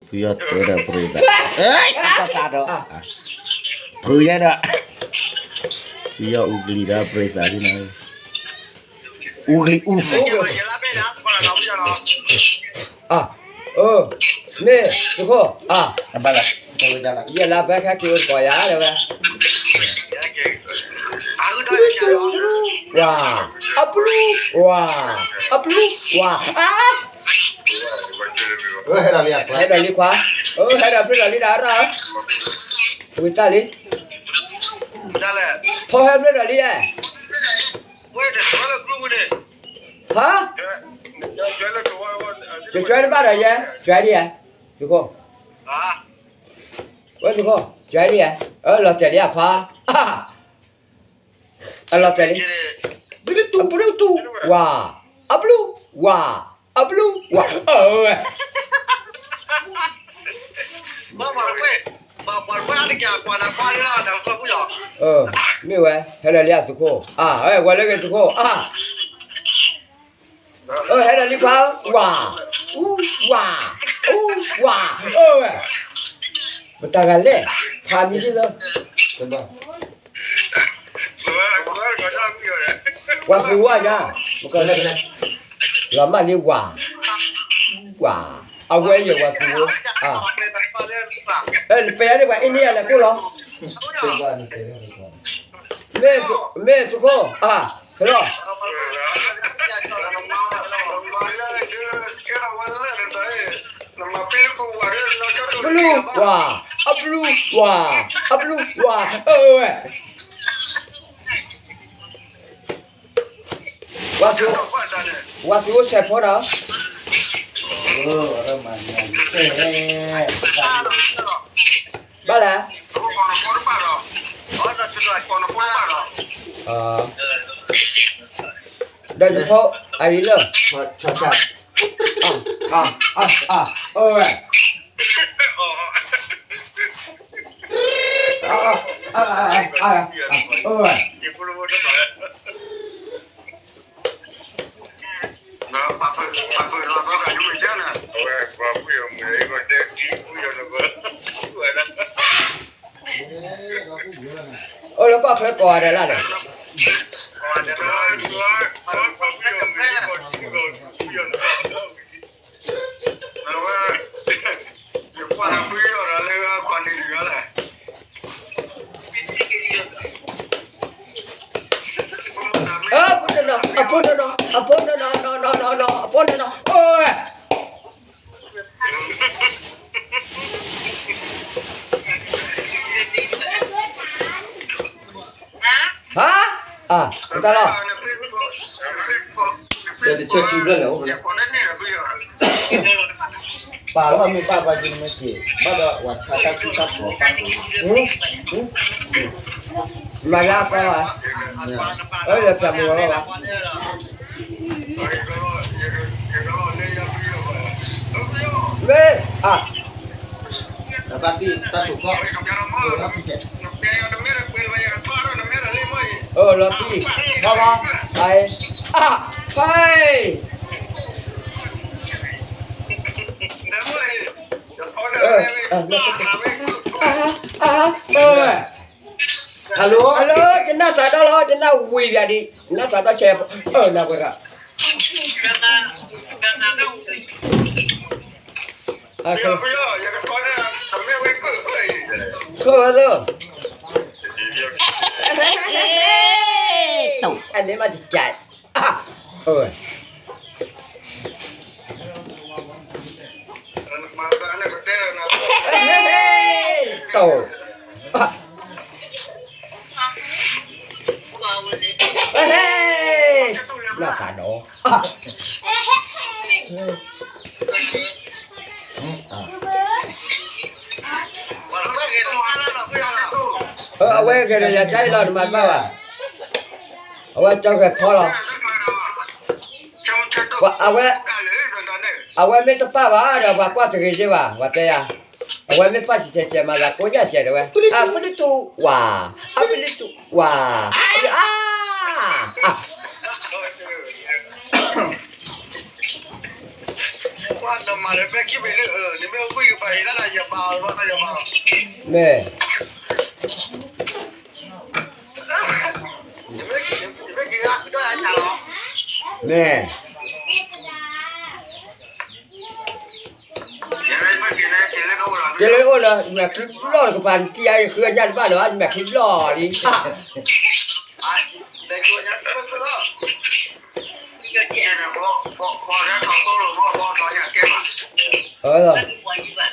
ဖုယီၢ်တဲဒီးပြ့သး, တၢ်တၢ်ဒီး, ဖုယဲဒီး, ဖုယီၢ်အူကလံၤဒီးပြ့သးဒ်န့ၣ်, အူကလံၤအူ, မ့ၢ်သုးခိၣ်, ယဲလါဘဲခဲက့ၤအိၣ်တကိးယၤလၢဝဲ, ဝါ, အပျူ, ဝါ, အပျူ, ဝါ, အါ ဟဲဒီးလံခွါ, ဟဲဒီးဖျၢၣ်ဒီးလံဒၣ်ရၣ်, ဝံၤတၢ်လံ, ဖီဟဲဖျၢၣ်ဒီးလံဧါ, ဟါ, ကၠွဲတဘၣ်ဒီးယဲ, ကၠွဲဒ်ဧါ, သုးခိၣ်, ဝဲသုးခိၣ်, ကၠွဲဒ်ဧါ, လီၤတဲာ်လံအခွါ, အလီၤတဲာ်လံ, အပျူတူ, ဝါ, အပျူ, ဝါ, အပျူ, ဝါ, အဝဲ မ့ၢ်ဝဲ, ဟဲဒီးလံအသုးခိၣ်, အဝဲလၢဂ့ၤသုးခိၣ်, အ ဟဲဒီးလံခွါ, ဝါ, အူ, ဝါ, အူ, ဝါ, အဝဲ, ပတၢ်ဂၤလဲၣ်, ဖးမံၤဒ်သိး ပှၤသုးဝါညါ, လီၤမၢ်လံဝၤ, ဝၤ, အဝဲယဲၢ်ဝၤသုးဝါ, နပဲာ်န့ၣ်ပှၤအ့န့အလဲၤခိၣ်လီၤ, မ့ၢ်သုးခိၣ်, ဟဲလီၤ, ပလူဝၤ, အပလူဝၤ, အပလူဝၤ, အဝဲ ဝၤသုးအိၣ်ဆဲးဖိဒီး, ဘၣ်လဲၣ်, ဒီးယဖိအအံၤလၢ, အဝဲ အိၣ်လၢကီၢ်ချၢကိးဂၤဒဲးလၢ်န့ၣ်, အဖိနီၤနီၤ, အဖိနီၤနီၤ, အဖိနီၤနီၤ, အဖိနီၤနီၤ, အိၣ်ဝဲ ဟါ, အတၢ်လီၤ, ပာ်လီၤမ့ၢ်ပာ်ပှၤကမ့ၢ်က့ၤ ဘၣ်ဒီးဝဲဆါတၢ်ကူတၢ်ဖီၣ်ပာ်က့ၤ, မၤလၢအသီဘၣ်, အၢ ယဖျါမုာ်ဝဲဘၣ်, မ့ၢ်, အ, အၢ လီၤပံ, ဘၣ်ဘၣ်, အ, ဖဲ, အ, အ, အ, အ, အ, အ, ဟဲလီၤ, ဟဲလီၤ, ယနၢ်စးဒီလီၤ, ယနၢ်ဝံၤယၤဒံး, နၢ်စးဒီဆဲး, အၢ နၢ်ပှဲၤဒီး, ခိၣ်ဝဲသိ, အန့ၣ်မးတကဲ, အၢ တိၢ်, နၢ်သးဒီး, အဝဲဂဲၤဒီးယၤကါအံၤလီၤ နမၤတဘၣ်ဘၣ်, အဝဲကၠီဂဲၤဖီလီၤ, အဝဲ, အဝဲမ့ၢ်တပၣ်ဘၣ်ဒီး ပှၤကွၢ်တဂ့ၤက့ဘၣ် ပှၤတဲယၤ, အဝဲမ့ၢ်ပၣ်စဲးစဲး မၤသးကိးညၣ်စဲးတဲဝဲ, အပဒုတူၢ်ဝါ, အပဒုတူၢ်ဝါ, အ, အ, အ, နမၤလၢဖဲခံဘ့ၣ်န့ၣ် နမ့ၢ်အိၣ်ဘှံးကပၤ မ့ၢ်, မ့ၢ်, ကဲလၢအိၣ်လၢ မဲာ်ချံဘျီၣ်လၢကပၤ နတံၤအါအံၤ ဃုအညၣ်တဘၣ်လၢၤဘၣ် နမဲာ်ချံဘျီၣ်လံ, အီၣ်လၢ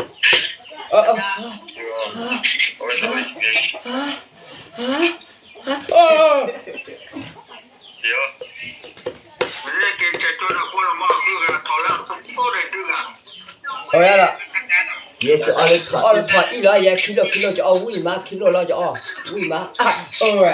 ထီၣ်အံၣ်လီၤ ယဲခံလိၣ်ခံလိၣ် ကအီၣ်ဝံၣ်မး ခံလိၣ်လီၤ ကအီၣ်ဝံၣ်မး အဝဲ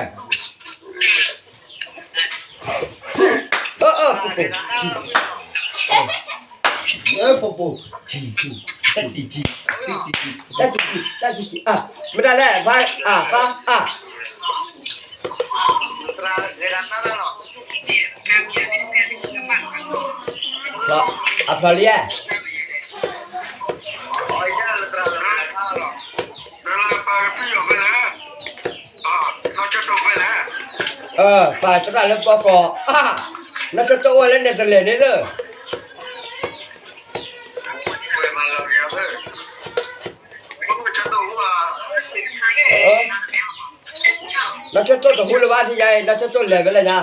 ပပူၤ, ပပူၤ, တံၢ်တံၢ်, တံၢ်တံၢ်, တံၢ်တံၢ်, အါ, မတၤလဲၣ်, ပၢ်, အါ, ပၢ်, အါ, အဖျီလံဧါ ပာ်သရၣ်လၢပီၢ်ကီၢ်, အါ, နီၢ်ဆၢတိၣ်အိၣ်ဝဲလၢန့ၣ်တလဲၤန့ၣ်လၢ နီၢ်ဆၢတိၣ်တဟူလၢၤဘၣ် ထံယါအံၤ နီၢ်ဆၢတိၣ်လဲၤဖဲလဲၣ်ညါ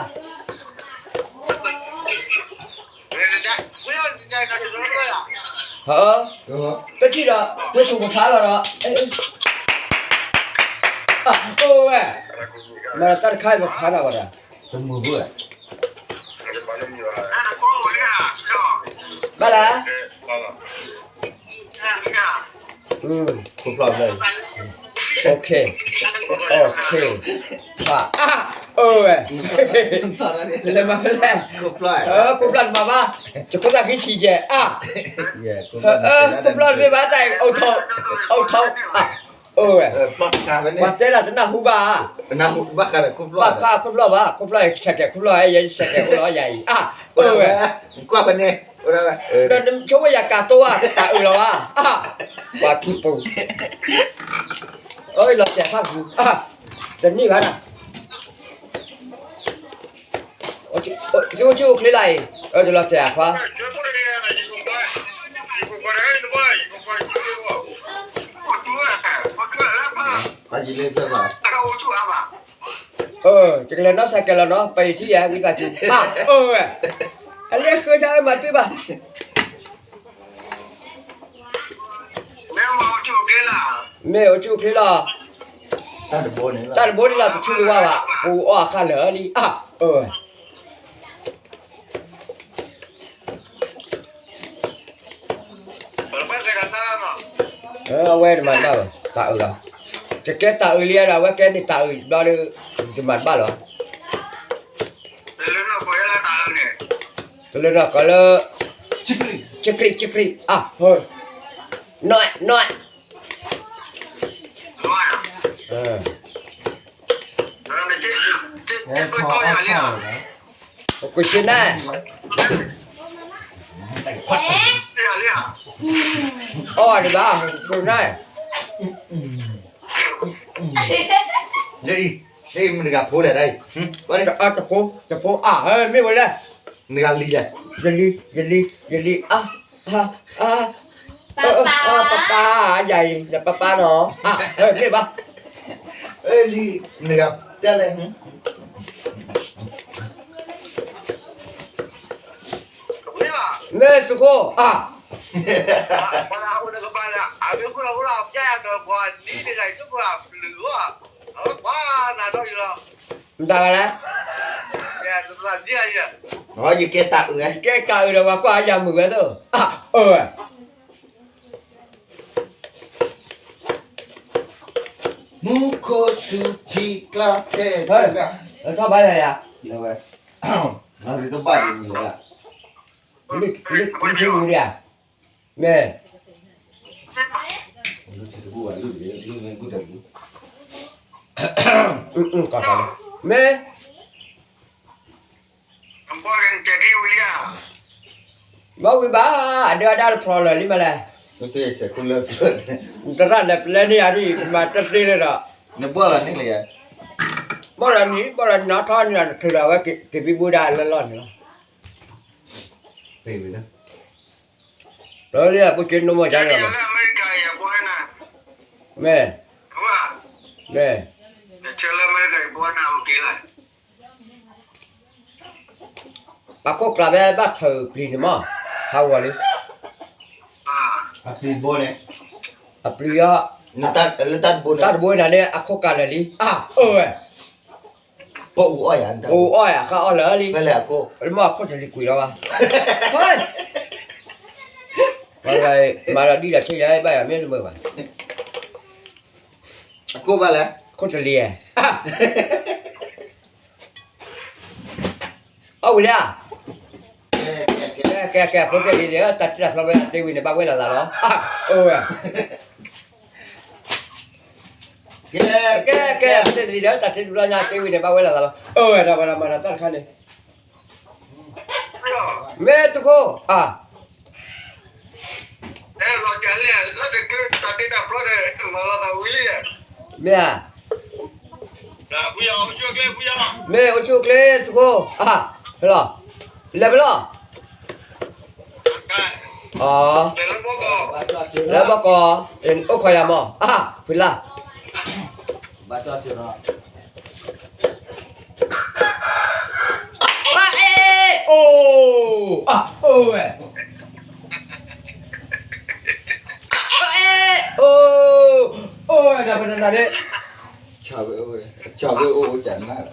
တထံၣ်ဒီး ပှ့ၤထူၣ်ပဖျါလီၤဒီး အိၣ်ဝဲ မၤတၢ်တခါအံၤပဖျါထီၣ်ဝဲဒၣ် တမုာ်ဘၣ် ဘၣ်လၢ OK, OK, ပှၤ အါ, အိၣ်ဝဲ လဲၤမၤဖဲလဲၣ် ခိၣ်ဖျီၣ်တမၤဘၣ် ယခိၣ်သၣ်ဃံဆံးယဲၢ် အါ, ခိၣ်ဖျီၣ်တမ့ၢ်ဘၣ်တၢ်အံၤ အိၣ်ထီၣ် အိၣ်ထီၣ် အါ, အိၣ်ဝဲ ပှၤတဲဒၣ်တနၢ်ဟူဘၣ် ဘၣ်ဃးခိၣ်ဖျီၣ်ဘၣ် ခိၣ်ဖျီၣ်အံၤ ဆဲးကဲးခိၣ်ဖျီၣ် ယဲယဆဲးကဲးအိၣ်လီၤယၤအံၤ အါ, အိၣ်ဝဲ ကွၢ်ဖဲန့ၣ် ဒီးနဆိကမိၣ်ယၤကးတိၢ်ဧါ တၢ်အုးလီၤဘၣ် အါ, ပှၤခံပူၤ အၢ လီၤတဲာ်ဖးပူၤ တနံၣ်ဘၣ်နၤ ကၠိကၠိအိၣ်ချ့လၢအံၤ အၢ တလီၤတဲာ်အခွါ ဖးယံာ်လံဖဲဘၣ် ယကလဲၤနီၢ်ဆဲးကဲးလီၤနီၤ ပယံာ်ထံၣ်ယဲ ဝံသးစူၤ အၢ အလဲၤဃုတၢ်မၤတ့ၢ်ဘၣ် မ့ၢ်အိၣ်ဆူၣ်အိၣ်ချ့လီၤ တၢ်တဘိန့ၣ်လီၤ တၢ်တဘိန့ၣ်လီၤ တဆူၣ်တဝၢ်ဘၣ် ပူၤအီၣ်အခါလၢာ်လံ အၢ အဝဲတမၤတဘၣ်ဘၣ် တၢ်အုးလီၤ တကဲတၢ်အုးလံဒီး အဝဲကဲန့ၣ်တၢ်အုးဘျီဒီး တမၤတဘၣ်လီၤ တလၢနီၢ်ကီၢ်လၢ စကြံ စကြံ အါ နီၢ် နီၢ် ကဆ့နၤ အီၣ်ဒံးဘၣ် ကဆ့နၤ ယအံၤ ယအံၤမတၤဂၤဖိလဲၣ်ဒၣ်အံၤ တဖိ တဖိ အါ မ့ၢ်ဝဲလဲၣ် မတၤဂၤလံလဲၣ် ယလံ ယလံ ယလံ အါ အါ ပၢ်ပၢ် ပၢ်ပၢ် ယၤအံၤ ယပၢ်ပၢ်နီၤ အါ မ့ၢ်ဘၣ် လံ မတၤဂၤတဲလဲၣ် မ့ၢ်သုးခိၣ် အါ မတၤဂၤလဲၣ် ယကဲတၢ်အုး ယကဲတၢ်အုးဒီး ပှၤကွၢ်ယၤမုာ်ဝဲသိး အၢ မူခိၣ်စူၤထံကျါထဲတဂၤ ထီၣ်ဘၣ်ယၤယၤ ဝဲ တဘၣ်ယၤ မ့ၢ် မ့ၢ် ဘၣ်ဝံၤဘၣ် အဒၢအဒၣ်တဖျီလၢာ်လံမးလဲၣ် နသရၣ်လဲၤပျဲန့ၢ်ယၤဒ်အံၤ မၤတသ့လၢၤဒီး, နဘီၣ်လီၤန့ၣ်လၢယၤ, ဘီၣ်လီၤန့ၣ် ဘီၣ်လီၤန့ၣ် နီၣ်ထီၣ်န့ၣ်လီၤ နထုးလီၤဝဲက့ၤတဘံဘူဒၣ်လၢလီၢ်န့ၣ်လီၤ, လၢလၢပူၤက့ၤနိမိၢ်ကါန့ၣ်လီၤ, မ့ၢ်, မ့ၢ် အခိၣ်ကျးဖဲဘၣ်ထုးပျံၤန့ၣ်မး, ဟးဂီၤလံ, အပျံၤဘိန့ၣ်, အပျံၤအီၤ, တၢ်တဘိန့ၣ်န့ၣ် အခိၣ်ကးလၢာ်လံ, အၢဝဲ, ပအူအီၣ်ယၤ, ပအူအီၣ်ယၤ ဃၣ်အီၣ်လၢာ်လံ, မ့ၢ်အခိၣ်တလံၤကွံာ်လီၤဘၣ်, မၤဒီးဒ်ဒီးဆ့ယၤဘၣ်ယၤမ့ၢ်တမုာ်ဘၣ်, အခိၣ်ဘၣ်လဲၣ်, ခိၣ်တလံၤ, အီၣ်ဝံၤလံဧါ, ကဲ ကဲ ကဲ ဖိသ့ၣ်လံၤန့ၣ် တၢ်တ့တၢ်ဖျီဝဲ တ့ဝံၤန့ၣ်ဘၣ်ဝဲလိာ်သးလီၤ, အၢဝဲ, ကဲ ကဲ ကဲ ဖိသ့ၣ်လံၤဒီး တၢ်တ့တၢ်ဖျီညါတ့ဝံၤန့ၣ် ဘၣ်ဝဲလိာ်သးလီၤ, အၢဝဲ တၢ်ဝဲဒၣ်မၤဒီးတၢ်တခါန့ၣ် မ့ၢ်တခိၣ်, မ့ၢ်ဧါ, မ့ၢ်အိၣ်ဆူၣ်အိၣ်ချ့သကိး, ဖဲလီၤ, လဲၤဖဲလီၤ, လၢဘီကီး, အိၣ်ခိးယၤမး, ဖုလၢ် ဘၣ်အဲၣ်အိၣ်, အိၣ်ဝဲ, ဘၣ်အဲၣ်အိၣ်, အိၣ်ဝဲဒၣ်ပနနၤန့ၣ်, ဆီၣ်ဝဲအိၣ်ဝဲ, ဆီၣ်ဝဲအိၣ်အိၣ်ကနၣ်,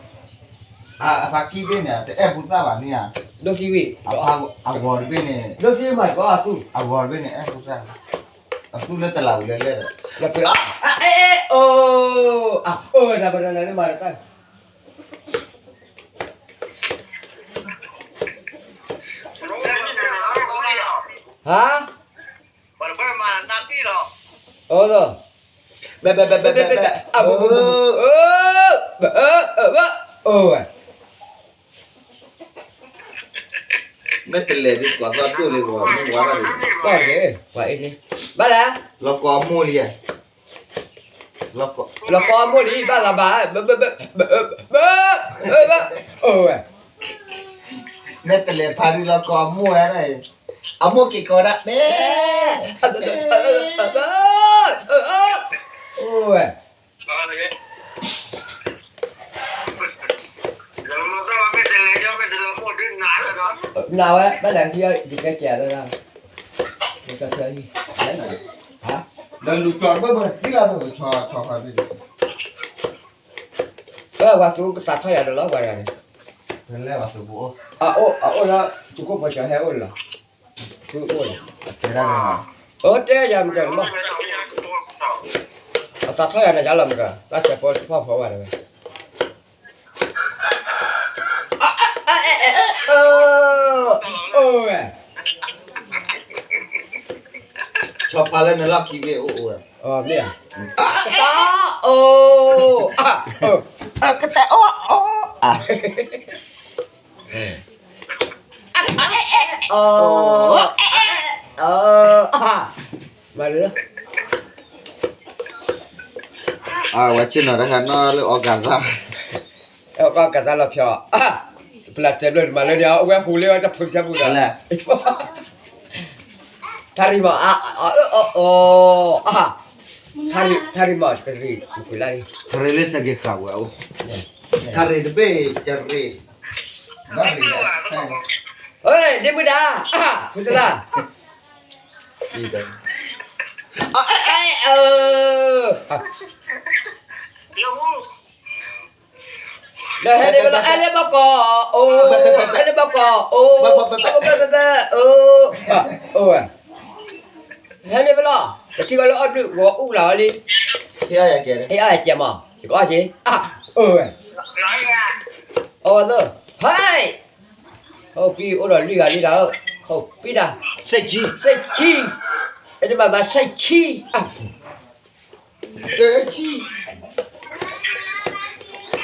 အဖါကံၢ်ဘ့ၣ်န့ၣ် တအဲၣ်ဖိသၣ်ဘၣ်န့ၣ်ဧါ, ဒိၣ်သံဝံၣ်, အဂီၤတဘ့ၣ်န့ၣ်, ဒိၣ်သံမၤကီအသူ, အဂီၤတဘ့ၣ်န့ၣ် အဲၣ်ဖိသၣ်, အသူလၢတလးဝံၤလၢလဲၣ်ဒီး, အဲၣ်အဲၣ်အိၣ်, အိၣ်ဝဲဒၣ်ပနနၤန့ၣ်မၤတၢ် ဟါ, အၢ, ဘဲ ဘဲ ဘဲ ဘဲ ဘဲ အိၣ်ဝဲ, မ့ၢ်တလဲၤဒ်ကွၢ်သီၣ်ဒိၣ်လၢဂီၤ မ့ၢ်ဝါထီၣ်လံ, သီၣ်န့ၣ်, ပှၤအ့န့ၣ်, ဘၣ်လဲၣ်, လီၤကီမိၢ်လံ, လီၤကီမိၢ်လံ ဘၣ်လီၤဘၣ်, ဘၣ်, အိၣ်ဝဲ, မ့ၢ်တလဲၤဖးဒ်လီၤကီမိၢ်ဝဲဒၣ်အံၤ, အမိၢ်က့ၤကီးဒၣ်, အိၣ်ဝဲ, နၤဝဲ ဘၣ်လဲၤဟံးအီၣ်ဒ်ကဲကဲးလၢ, ဒီးလူၤကၠီၤတဘၣ်ဘၣ် သံလၢ်ဘၣ်ဆီဆီဖးဘၣ်, ပှၤသူကသးထီၣ်ယၤဒီးလီၤ ပှၤတဂၤန့ၣ်, အအိၣ် အအိၣ်လၢ သုးခိၣ်ပှၤကၠီၤဟဲအိၣ်လီၤ, သုအိၣ်လီၤ, အတဲယၤမတၤမး, အသးထီၣ်ယၤန့ၣ် ယၤလီၤမတၤ တၢ်ဆဲးဖိတဖီၣ်ဖီၣ်ဘၣ်တဝဲ အိၣ်ဝဲ, ဆီဖးလၢနလီၢ်ခံဘ့ၣ်အိၣ်အိၣ်ဝဲ, မ့ၢ်ဧါ, ကတၢ်အိၣ်, ကတၢ်အိၣ်, မၤလၢ ဝဲဆ့ၣ်နီၤတခါနီၢ်လၢအီၣ်ကၢ်သၣ်, အီၣ်ကၢ်သၣ်လီၤဖျီ, ပလၢတဲဘျီမၤလၢန့ၣ် အဝဲဟူးလၢအီၣ်တၢ်ဖုးကၢ်ပူၤဒီး, တၢ်ရံၣ်မး, တၢ်ရံၣ်မး, တရံး, တရံးလၢစက့ၤဃာ်ဝဲအိၣ်, တရံးတဘ့ၣ်, တရံး, ဘၣ်ရံး, ဒ့မုၢ်ဒါ, ဖုသရၣ် ဒီးဟဲန့ၣ်ဖဲလီၤ အဲၣ်လၢဘီကီး, အဲၣ်လၢဘီကီး, အိၣ်, ဘဲဘဲဘဲ, အိၣ်, ဟဲန့ၣ်ဖဲလီၤ, ပထံၣ်ကီးလၢအီၣ်ဘျုး ဂီၤအူၣ်လၢ်အီၤလံ, ဟ့ၣ်အီၣ်ယၤကဲမး, ယကအီၣ်က့, အဝဲသ့ၣ်, ဟဲ, ဟိပံအိၣ်ဒီးလွံၢ်ဂၤလံဒၣ်, ဟိပံဒၣ်, စဲးဆံ, အဲၣ်ဒိးဘၣ်ဘၣ်စဲးဆံ ကဲဆံ,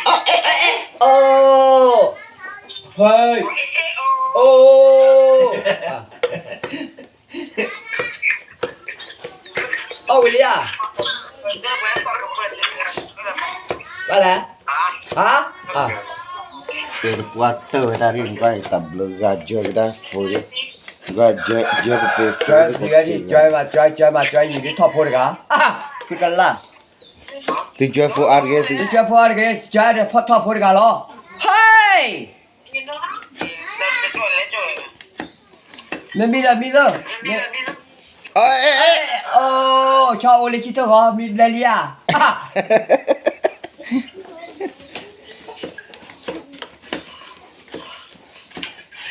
အအဲအဲအဲ, ဟဲ, အိၣ်, အီၣ်ဝံၤလံဧါ, ဘၣ်လဲၣ်, ဟါ, တဲတပှၢ်တၢၢ်ဝဲဒၣ်ဒ်နကွၢ်အံၤ တၢ်ဘျုးဂၤယွဲကဒါဖိ, ဂၤယွဲကသ့ဖိ, ကမၤယွဲမၤယွဲယံၤဒ်ထီၣ်ဖိတဂၤ, သုကလၢ်, သုယွဲဖိအါတဂ့ၤ, သုယွဲဖိအါတဂ့ၤ, ယွဲဒီးဖီၣ်ထီၣ်ဖိတဂၤလီၤ, ဟဲ မ့မံလၢမံလၢ, အိၣ်ဆီအိၣ်လၢခံတဂီၤ မံဘျဲလံဧါ,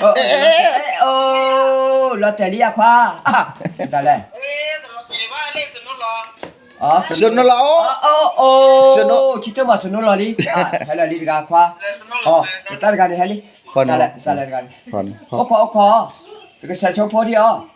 အိၣ်, လီၤတဲာ်လံဧါခွါ, တၢ်လဲၣ်, စနိလီၤ, အိၣ်, ခံတမီၤစနိလီၤလံ, ဟဲလၢာ်လံတဂၤခွါ, တၢ်တဂၤန့ၣ်ဟဲလံ, စးလဲတဂၤန့ၣ်, အိၣ်ခိးအိၣ်ခိး, တကဆဲးဆိဖိထံၣ်အီၤ